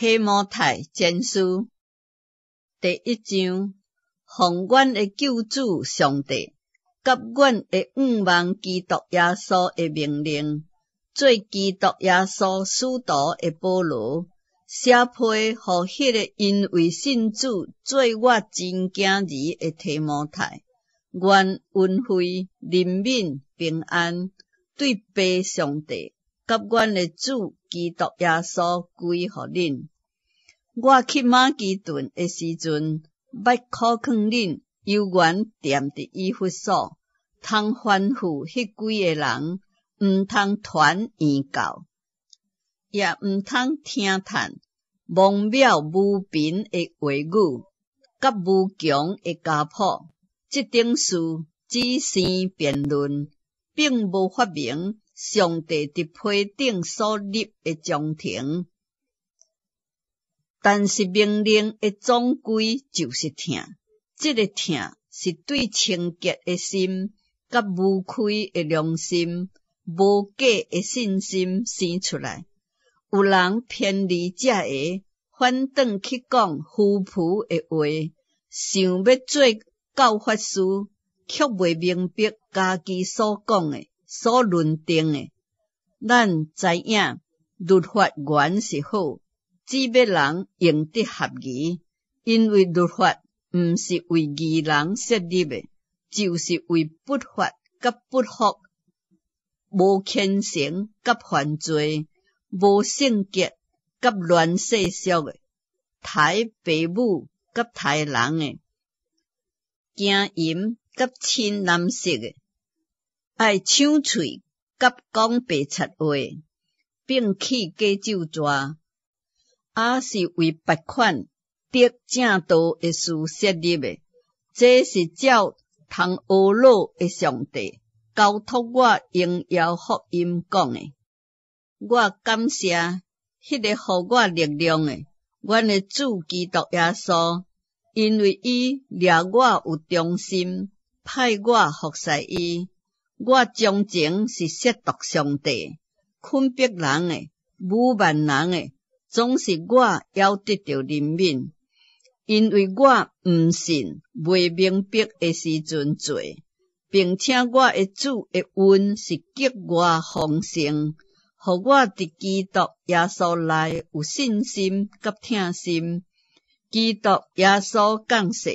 提摩太前書第一章，奉阮的救主上帝，佮阮的向望基督耶穌的命令，做基督耶穌使徒的保羅，寫批予彼个因為信主做我親囝兒的提摩太，願恩惠、憐憫、平安，對父上帝佮阮的主基督耶穌歸予恁。我去馬其頓的時陣，欲苦勸恁猶原踮佇以弗所，通吩咐彼幾个人，毋通傳異教，也毋通聽嘆罔妙無憑的話語，佮無窮的家譜。這等事只生辯論，並無發明上帝佇批頂所立的章程。但是命令的總歸就是疼，這个疼是對清潔的心、佮無虧的良心、無假的信心生出來。有人偏離這个，反轉去講虛浮的話，想欲做教法師，卻袂明白家己所講的、所論定的。咱知影律法原是好，只欲人用得合宜，因為律法毋是為義人設立的，就是為不法佮不服、無虔誠佮犯罪、無聖潔佮亂世俗的、刣爸母佮刣人的、奸淫佮親男色的、愛搶喙佮講白賊話，摒棄假咒詛，也是為別款得正道的事設立的。這是照通懊惱的上帝交託我榮耀福音講的。我感謝彼个予我力量的，阮的主基督耶穌，因為伊掠我有忠心，派我服侍伊。我從前是褻瀆上帝、困迫人的、侮慢人的，總是我猶得著憐憫，因為我毋信、袂明白的時陣做，並且我的主的恩是格外豐盛，予我佇基督耶穌內有信心佮疼心。基督耶穌降世，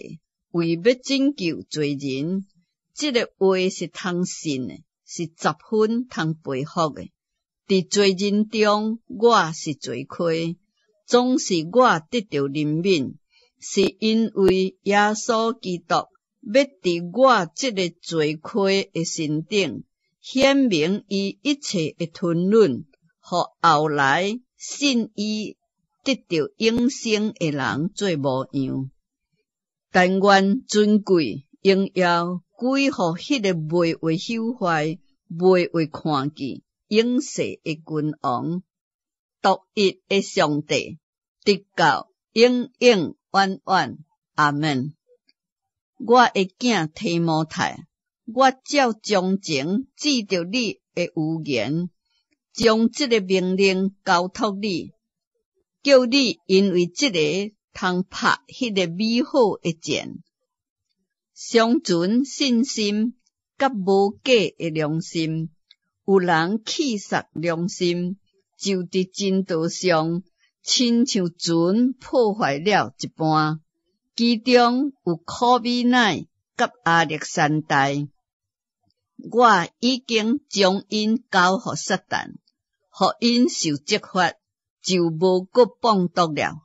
為欲拯救罪人，這个話是通信的，是十分通佩服的。佇罪人中，我是罪魁，總是我得著憐憫，是因為耶穌基督欲佇我這个罪魁的身頂顯明伊一切的吞忍，予後來信伊得著永生的人做模樣。但願尊貴榮耀歸予彼个袂會朽壞、袂會看見、永世的君王，獨一的上帝，直到永永遠遠。阿們。我的囝提摩太，我照從前指著你的預言，將這个命令交託你，叫你因為這个通拍彼个美好的戰，常存信心佮無假的良心。有人棄殺良心，就佇真道上，親像船破壞了一般。其中有苦美乃佮亞歷山大，我已經將𪜶交予撒旦，予𪜶受責罰，就無閣放蕩了。